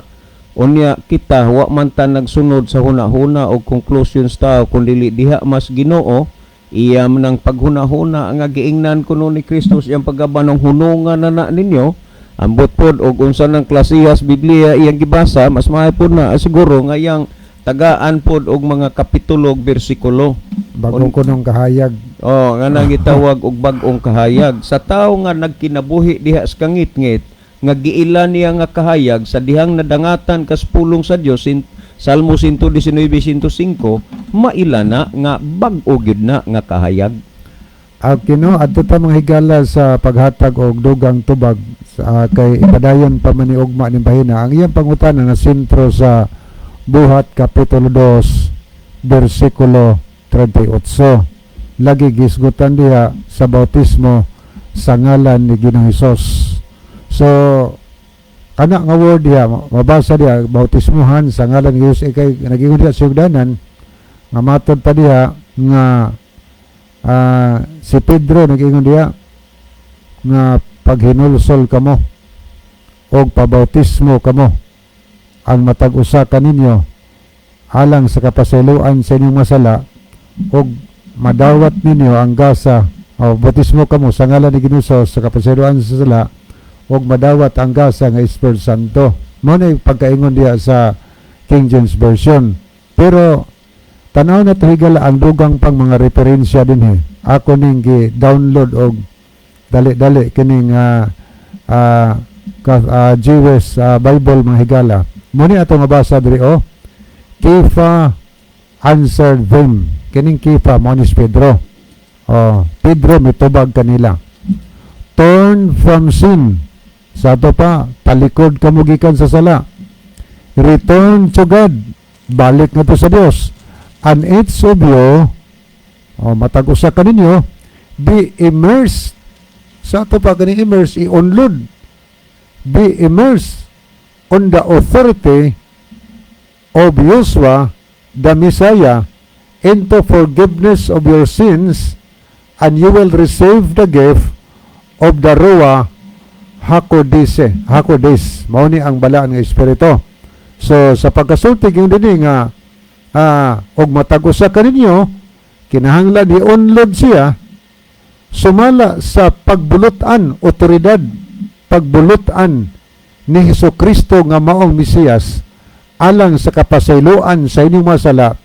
Unya kita wa man ta nagsunod sa huna-huna o conclusions tao, kun dili diha mas Ginoo iya man ang paghuna-huna nga giingnan kuno ni Kristo iyang paggabanong hunungan na na ninyo. Ambot pod og unsa nang klasehas Biblia iyang gibasa, mas maayo pod na siguro nga iyang tagaan pod og mga kapitulo ug bersikulo. Bagong kunong kahayag. Oh, nga nang gitawag og bag-ong kahayag. Sa tawo nga nagkinabuhi diha sa kangitngit, nga giila niya nga kahayag sa dihang nadangatan kas pulong sa Dios in Salmo 119:105, maila na nga bag-o gyud na nga kahayag. Okay, no, adto ta, mga higala, sa paghatag og dugang tubag sa, kay ipadayon pa man ni ugma ning bahina. Ang iyang pangutana na sentro sa Buhat kapitulo 2 bersikulo 38. Lagi gisgutan diha sa bautismo sa ngalan ni Ginoong Hesus. So kana nga word diha, mabasa diha bautismuhan sa ngalan ni Hesus, eh, kay nagingon diha sa sugdanan nga matod pa diha nga si Pedro nag-ingon diha nga paghinulsol kamo og pabautismo kamo ang matag usa kaninyo alang sa kapasayloan sa inyong masala og madawat ninyo ang gasa o bautismo kamo sa ngalan ni Ginoo sa kapasayloan sa sala og madawat ang gasa nga Espiritu Santo. Mao na pagkaingon diha sa King James Version, pero tanaw na to, higala, ang dugang pang mga referensya dinhi. Ako ning gi-download og dali-dali kining GWS Bible, mga higala. Muni ato mabasa diri oh. Kefa answered them. Kining Kefa mo ni si Pedro. Oh, Pedro mitubag kanila. "Turn from sin." Sa ato pa, talikod kamo gikan sa sala. "Return to God." Balik nga to sa Dios. "And each of you," oh, matag usa kaninyo, "be immersed." Sa ato pa kani immerse, i-unlod. "Be immersed on the authority of Yeshua the Messiah into forgiveness of your sins, and you will receive the gift of the Ruach Hakodesh." Hakodesh. Mao ni ang balaan nga espiritu. So sa pagkasulti gyud dinhi nga og matag usa kaninyo kinahanglan i-unlod siya sumala sa pagbulutan, otoridad, pagbulutan ni Hesus Kristo nga maong Mesiyas alang sa kapasayloan sa inyong masala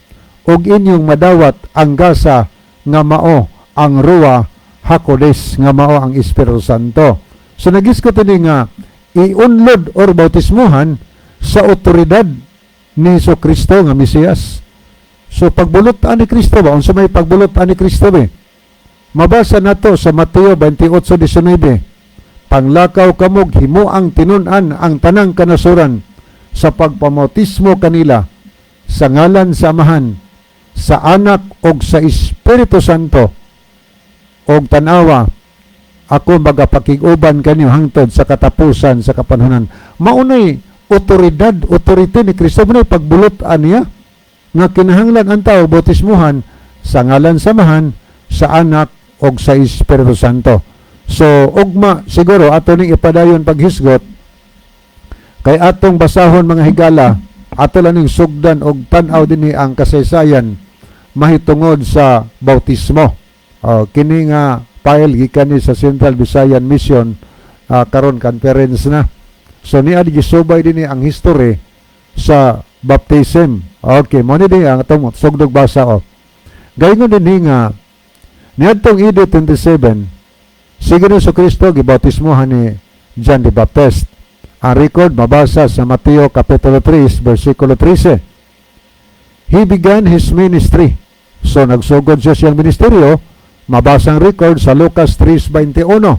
ug inyong madawat ang gasa nga mao ang Ruach Hakodesh, nga mao ang Espiritu Santo. So nagisgot ini nga iunlod or bautismuhan sa otoridad ni Hesus Kristo nga Mesiyas. So pagbulutan ni Kristo ba, unsa may pagbulutan ni Kristo ba? Mabasa nato sa Mateo 28:19. "Panglakaw kamog himuang tinun-an ang tanang kanasuran sa pagpamautismo kanila sa ngalan sa Amahan, sa Anak ug sa Espiritu Santo. Og tanawa, ako magapakig-uban kanyo hangtod sa katapusan sa kapanahonan." Maunay otoridad, authority ni Kristo, maunay pagbulot-an niya nga kinahanglan ang tao bautismuhan sa ngalan sa Amahan, sa Anak ug sa Espiritu Santo. So ugma siguro ato ning ipadayon paghisgot kay atong basahon, mga higala, ato lang ning sugdan og tan-aw dinhi ang kasaysayan mahitungod sa bautismo. Oh, kini nga file gikan ni sa Central Visayan Mission, karon conference na. So niya gisubay dinhi ang history sa baptism. Okay, mo ni di ang atong sugdog basa oh. Gayon dinhi nga niadtong AD 27, si Ginoong Kristo gibautismohan ni John the Baptist. Ang record mabasa sa Mateo Kapitulo 3, versikulo 13. He began his ministry. So nagsugod siya siyang ministeryo, mabasa ang record sa Lucas 3:21.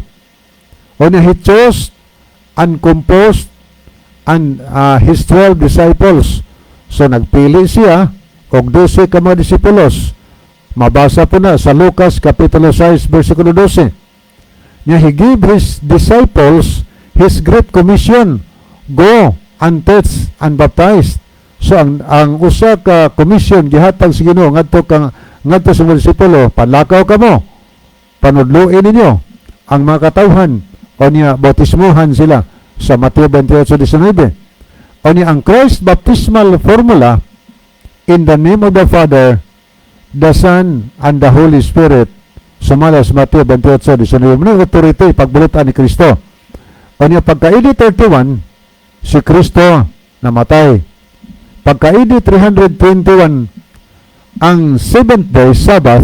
Unya he chose and composed and his 12 disciples. So nagpili siya og 12 ka mga disipulos. Mabasa po na sa Lucas Kapitulo 6 versikulo 12. Nya he gave his disciples his great commission, "Go and teach and baptize." So ang usa ka commission gihatag sa Ginoo ngadto sa mga disipulo, panlakaw kamo, panudluin ninyo ang mga katawhan o niya bautismuhan sila sa Mateo 28:19. Unya ang Christ baptismal formula, "In the name of the Father, the Son, and the Holy Spirit," sumala sa Mateo 28:19. Mao authority pagbulutan ni Kristo. Unya pagka AD 31, si Kristo namatay. Pagka AD 321, ang seventh day Sabbath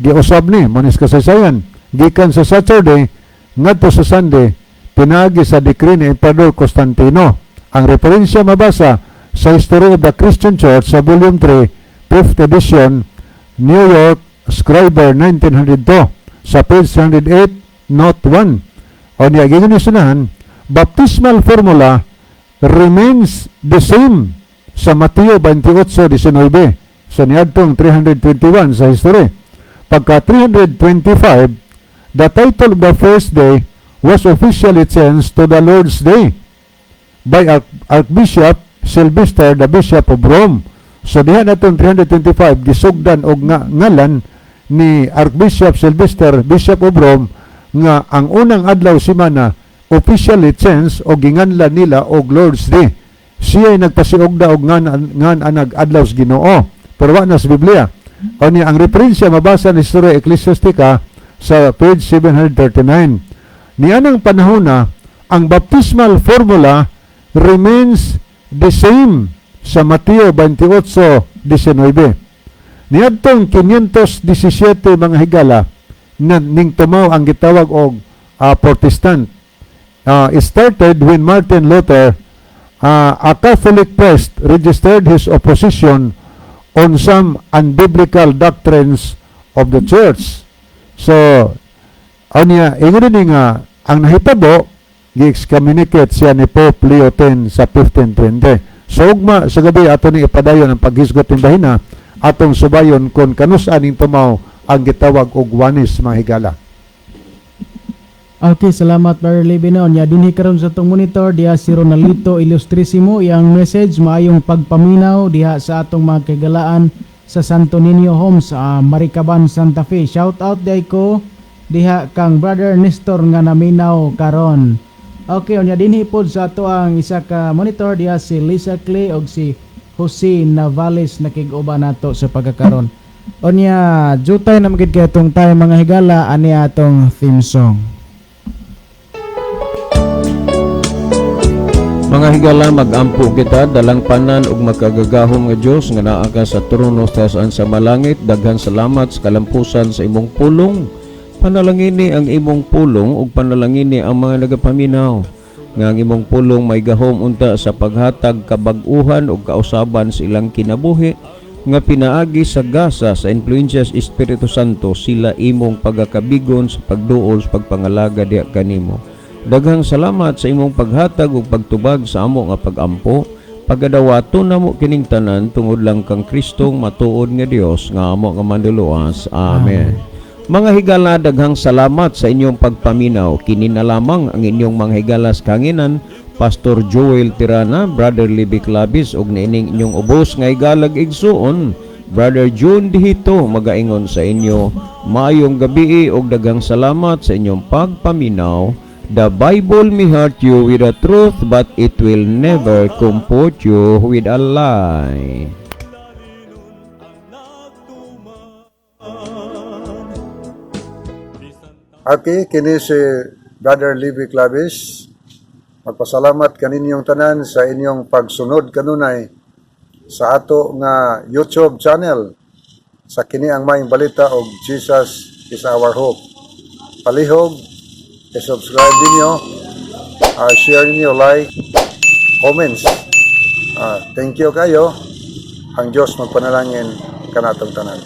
giusab ni manis kasaysayan gikan sa Saturday ngadto sa Sunday pinaagi sa decree ni Emperador Constantino. Ang referensya mabasa sa History of the Christian Church sa Volume 3, 5th edition, New York, Scriber, 1902, sa page 108, note 1. O niya, gingon ni sunahan, baptismal formula remains the same sa Mateo 28:19 sa niadtong 321 sa history. Pagka 325, the title of the first day was officially changed to the Lord's Day by Archbishop Sylvester, the Bishop of Rome. So diha natong 325 gisugdan og nga, ngalan ni Archbishop Sylvester, Bishop of Rome, nga ang unang adlaw semana officially changed o ginganlan nila og Lord's Day. Siya ay nagpasiugda og ngan ngan anag adlaw sa Ginoo. Pero wa na sa Biblia. O niya, ang referensya mabasa ni Historia Ecclesiastica sa page 739. Nianang panahon na, ang baptismal formula remains the same sa Mateo 28:19. Niadtong 517, mga higala, na ning tumaw ang gitawag og Protestant. It started when Martin Luther, a Catholic priest, registered his opposition on some unbiblical doctrines of the church. So, anya, ingon ni nga, ang nahitabo, gi-excommunicate siya ni Pope Leo X sa 1520. So, ugma sa gabi, ato ni ipadayon ang paghisgot ng bahina, atong subayon kung kanus aning tumaw ang gitawag og Oneness, mga higala. Okay, salamat, Brother Libino. Nya dinhi karon sa atong monitor diha si Ronalito Illustrissimo, iyang message, maayong pagpaminaw diha sa atong mga kagalaan sa Santo Niño Homes sa Maricaban, Santa Fe. Shout out diay ko diha kang Brother Nestor nga naminaw karon. Okay, unya dinhi pod sa ato ang isa ka monitor diha si Lisa Clay og si Jose Navales nakig-uban nato sa pagkakaron. Unya jutay na magid kay atong tayo, mga higala, ani atong theme song. Mga higala, magampo kita. Dalangpanan ug makagagahom nga Dios nga naa ka sa trono sa sa malangit, daghan salamat sa kalampusan sa imong pulong. Panalangini ang imong pulong ug panalangini ang mga nagapaminaw nga ang imong pulong may gahom unta sa paghatag kabag-uhan ug kausaban sa ilang kinabuhi nga pinaagi sa gasa sa influensya sa Espiritu Santo sila imong pagakabigon sa pagduol sa pagpangalaga diha kanimo. Daghang salamat sa imong paghatag ug pagtubag sa amo nga pagampo. Pagadawaton namo kining tanan tungod lang kang Kristong matuod nga Dios nga amo nga manluluwas. Amen. Mga higala, daghang salamat sa inyong pagpaminaw. Kini na lamang ang inyong mga higala sa kahanginan, Pastor Joel Tirana, Brother Libby Clavis ug niining inyong ubos nga higalag igsuon, Brother June Dihito, magaingon sa inyo, maayong gabi ug daghang salamat sa inyong pagpaminaw. The Bible may hurt you with the truth, but it will never comfort you with a lie. Nagtuman bisan Okay, kini si Brother Libby Clavis. Magpasalamat kaninyong tanan sa inyong pagsunod kanunay sa ato nga YouTube channel sa Kini ang Maayong Balita og Jesus is Our Hope. Palihog, i-subscribe ninyo, share ninyo, like, comments. Thank you kayo. Ang Diyos magpanalangin kanatong tanan.